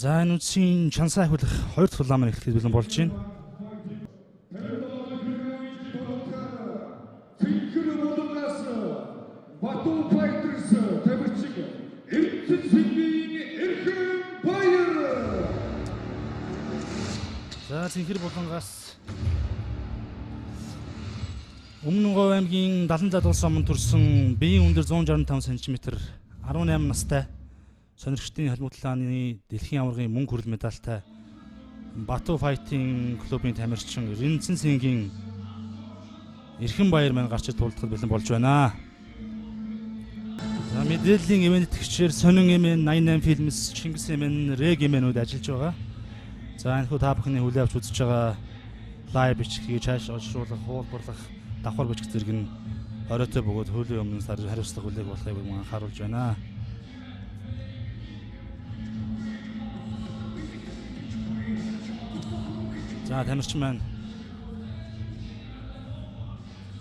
За, энэ үдсийн чансаа ахиулах хоёр дахь тулаан маань эхлэхэд бэлэн болж байна. Цэнхэр булангаас Бату Fighters тамирчин Эрдэнэ Эрхэн Баяр. За, Цэнхэр булангаас Өмнө Говь аймгийн 70 задгал сомон төрсэн, биеийн өндөр 165 см, 18 настай, сонирхчдын холимог тулааны дэлхийн аваргын мөнгө хүрэл медальтай Бату Fighting клубын тамирчин Ринцэн Сингийн Эрхэн Баяр маань гарч тулдахад бэлэн болж байна. За, мэдээллийн ивээн тэтгэгчээр Сонин Эмэн, 88 Films, Чингис Эмэн, Рэг Эмэнүүд ажиллаж байгаа. За, энэхүү та бүхний хүлээн авч үзэж байгаа live бичлэгийг чааш олшруулах, хуулбарлах, давхар бичих зэрэг нь оройтой бөгөөд хуулийн өмнө хариуцлага хүлээх болохыг мөн анхааруулж байна. За, тамирчин маань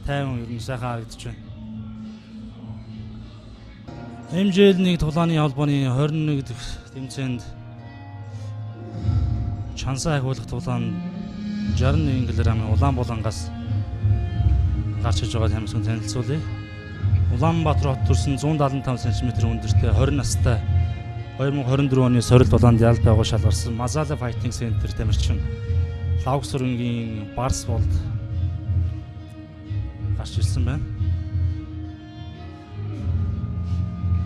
50 ер нь сайхан харагдаж байна. MJL нэг тулааны холбооны 21 дэх тэмцээнд чансаа ахиулах тулаан 61 кг-ын Улаан булангаас гарч иж байгаа тамирчин танилцуулъя. Улаанбаатар хот төрсэн, 175 см өндөртэй, 20 настай, 2024 оны сорил тулаанд ял байгуул шалгарсан Мазала Fighting Center тамирчин Лавг сүрэнгийн Барс болд гарч ирсэн байна.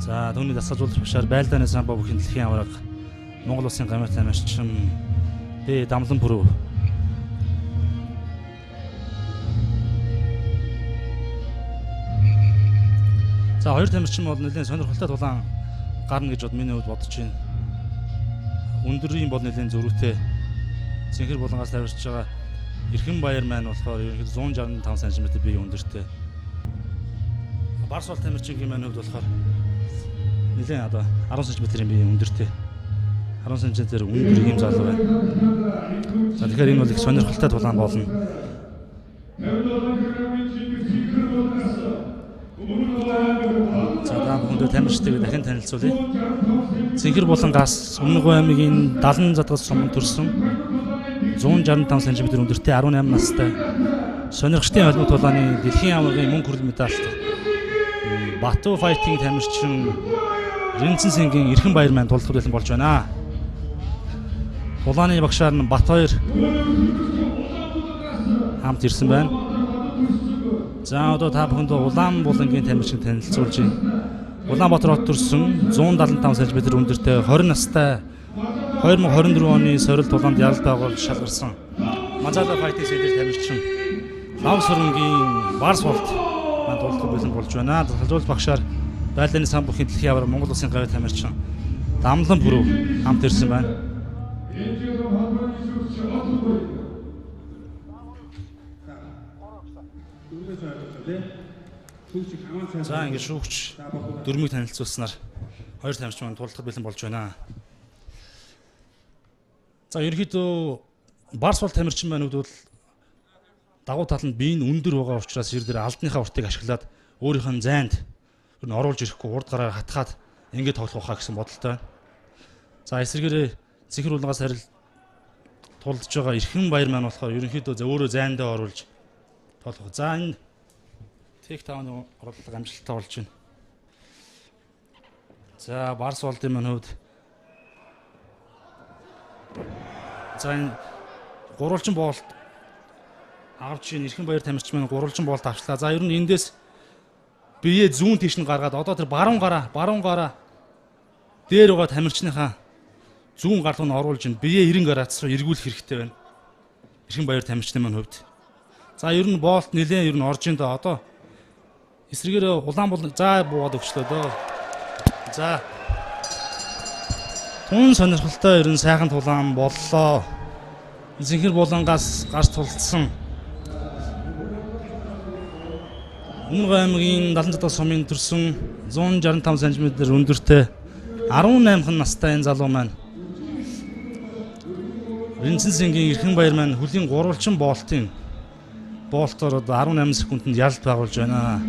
За, түүний дасгалжуулагч багшаар байлдааны самбо бүхэн дэлхийн аварга, Монгол улсын гамьяа тамирчин Б Дамлан Пүрв. За, хоёр тамирчин бол нэлээд сонирхолтой тулаан гарна гэж бод миний хувьд бодож байна. Өндөрийн бол нэлээд зөрүүтэй. Цэнхэр булангаас тавьж байгаа Эрхэн Баяр маань болохоор ерөнхийдөө 165 см бие өндөртэй. Барс бол тамирчингийн маань хувьд болохоор нэлээд одоо 10 см-ийн бие өндөртэй. 10 см өндөр ийм залуу байна. За, тэгэхээр энэ бол их сонирхолтой тулаан болно. За, та бүхэндээ тамирчдыг дахин танилцуулъя. Цэнхэр булангаас Өмнө Говь аймгийн 70 задгал суманд төрсэн, 165 см өндөртэй, 18 настай, сонирхчдын холимог тулааны дэлхийн аваргын мөнгө хүрэл медальт Бату Fighting тамирчин Ринцэн Сингийн Эрхэн Баяр маань тулдах бэлэн болж байна. Тулааны багшаар нь Бат хоёр хамт ирсэн байна. За, одоо та бүхэнд Улаан булангийн тамирчин танилцуулж байна. Улаанбаатар хот төрсэн, 175 см өндөртэй, 20 настай, 2024 оны сорил тулаанд ялалт байгуулж шалгарсан Мазала Fighting Center тамирчин Лав сүрэнгийн Барс болт маань тулдах бэлэн болж байна. Дасгалжуулалт багшаар байлдааны сан бүхийн дэлхийн аварга, Монгол улсын гавь тамирчин Дамлан Пүрв хамт ирсэн байна. За, ингээд шүүгч дөрмийг танилцуулснаар хоёр тамирчин маань тулдах бэлэн болж байна. За, ерөнхийдөө Барс бол тамирчин маань бол дагуу тал нь бие нь өндөр байгаа учраас ер дээр алдныхаа уртыг ашиглаад өөрийнх нь зайнд ер нь оруулж ирэхгүй урд гараар хатгаад ингээд тоглох байхаа гэсэн бодолтой байна. За, эсрэгээрээ Цэнхэр булангаас харил тулдж байгаа Эрхэн Баяр маань болохоор ерөнхийдөө өөрөө зайндаа оруулж тоглох. За, энэ take down оруулалт амжилттай болж байна. За, Барс болдын маань хувьд, за, энэ гурвалжин боолт авч ийн. Эрхэн Баяр тамирч маань гурвалжин боолт авчлаа. За, ер нь эндээс бие зүүн тийш нь гаргаад одоо тэр баруун гараа дээр байгаа тамирчныхаа зүүн гар руу нь оруулж ин бие 90 градус руу эргүүлэх хэрэгтэй байна. Эрхэн Баяр тамирчны маань хувьд. За, ер нь боолт нэлээд ер нь орж ин доо. Одоо эсрэгээр улаан бол за буугаад өгчлөө дөө. За, тун сонирхолтой, ер нь сайхан тулаан боллоо. Цэнхэр булангаас гарч тулдсан Өмнө аймгийн 77 сумын төрсэн, 165 см өндөртэй, 18 настай энэ залуу маань Ринцэн Сингийн Эрхэн Баяр маань хөлийн гурвалжин боолтоор одоо 18 секундэд ялалт байгуулж байна.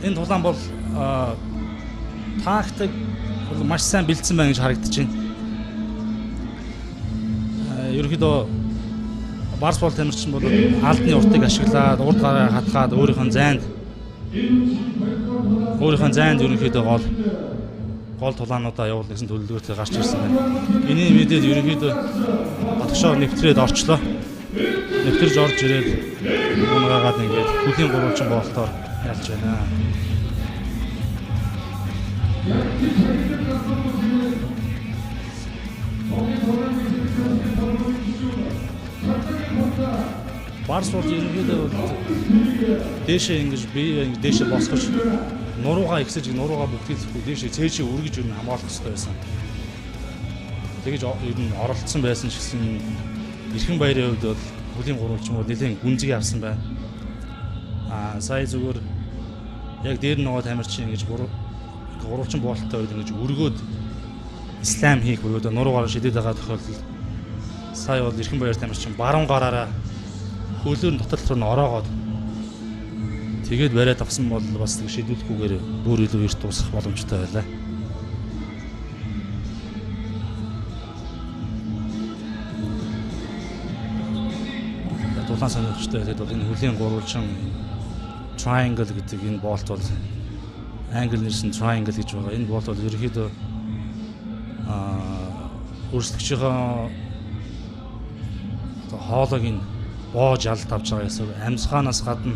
Энэ тулаан бол Тактик бол маш сайн бэлдсэн байна гэж харагдаж байна. Ерөнхийдөө Барс бол тамирчин бол албаны уртыг ашиглаад урд гараа хатгаад өөрийнхөө зайнд ерөнхийдөө гол тулаануудаа явуулна гэсэн төлөвлөгөөтэй гарч ирсэн байна. Энийн мэдээд ерөнхийдөө дотгошоо нэвтрээд орчлоо. Нэвтэрж орж ирээд унгаагаад ингээд хөлийн гурвалжин боолтоор ялж байна. Барс бол ерөнхийдөө дээшээ ингэж бие ингэж дээшээ босгож нуруугаа ихсэж нуруугаа бүгдийг дээшээ цээжээ үргэж ер нь хамгаалах хэрэгтэй байсан. Тэгэж ер нь оролцсон байсан ч гэсэн Эрхэн Баярын хувьд бол хөлийн гурвалжин бол нэлээд гүнзгий авсан байна. Сая зүгээр яг дээр нь нөгөө тамирчин ингэж гурвалжин боолттой үед ингэж өргөөд слам хийх буюу нуруугаар шидэд байгаа тохиолдолд сая бол Эрхэн Баяр тамирчин баруун гараараа хөлөөр нь дотор руу нь ороогоод тэгээд бариад авсан бол бас тэг шийдвэрлэхгүйгээр бүр илүү эрт дуусах боломжтой байлаа. Тулаан сонирхолтой байхад бол энэ хөлийн гурвалжин triangle гэдэг энэ боолт бол англи нэрсэн triangle гэж байгаа. Энэ боолт бол ерөнхийдөө өрсөлдөгчийнхөө хоолойг нь боож алд авч байгаа гэсэн. Амьсгаанаас гадна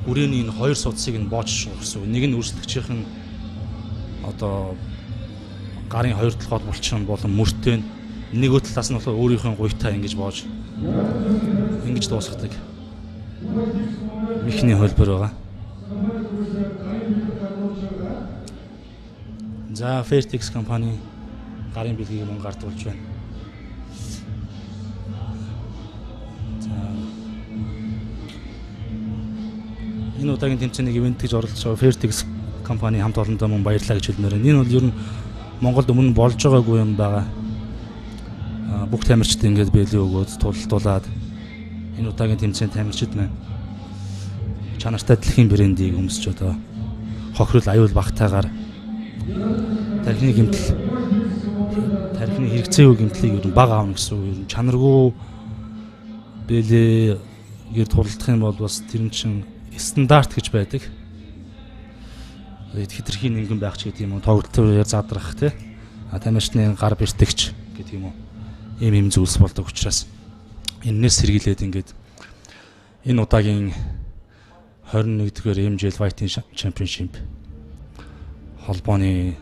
хүрээний энэ хоёр судсыг нь боож шуух гэсэн. Нэг нь өрсөлдөгчийнх нь одоо гарын хоёр талд булчин болон мөртэй, нөгөө талаас нь болохоор өөрийнхөө гуйтай ингэж боож ингэж дуусгадаг мехний хөлбөр байгаа. За Fairtex компани гарын бэлгийг мөн гардуулж байна. За энэ удаагийн тэмцээнийг ивент гэж оролцож байгаа Fairtex компани хамт олондоо мөн баярлалаа гэж хэлмээр байна. Энэ бол ер нь Монголд өмнө болж байгаагүй юм байгаа. Бүх тамирчид ингээд бэлэг өгөөд тулалдуулаад энэ удаагийн тэмцээнд тамирчид маань чанартай дэлхийн брендийг өмсөж одоо хохирол аюул багтаагаар тархины гэмтэл, тархины хэрэгцээгүй гэмтлийг ер нь бага аавна гэсэн үг. Ер нь чанаргүй бэлэгээр тулалдах юм бол бас тэр нь чинь стандарт гэж байдаг. Хэтэрхий нингэн байх ч гэдэг юм уу, тоглолтоор задрах тий. Тамирчны гар бэртэгч гэдэг юм уу. Ийм зүйлс болдог учраас энэнээс сэргийлээд ингээд энэ удаагийн 21-р MJL Fighting Championship холбооны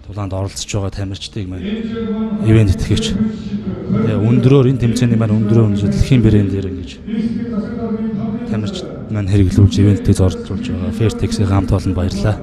тулаанд оролцож байгаа тамирчдыг маань ивент итгэгч өндрөөр энэ тэмцээний маань өндрөөр дэлхийн брэндээр ингэж тамирчид маань хэрэглүүлж ивентийг зордуулж байгаа Fairtex-ийн хамт олонд баярлалаа.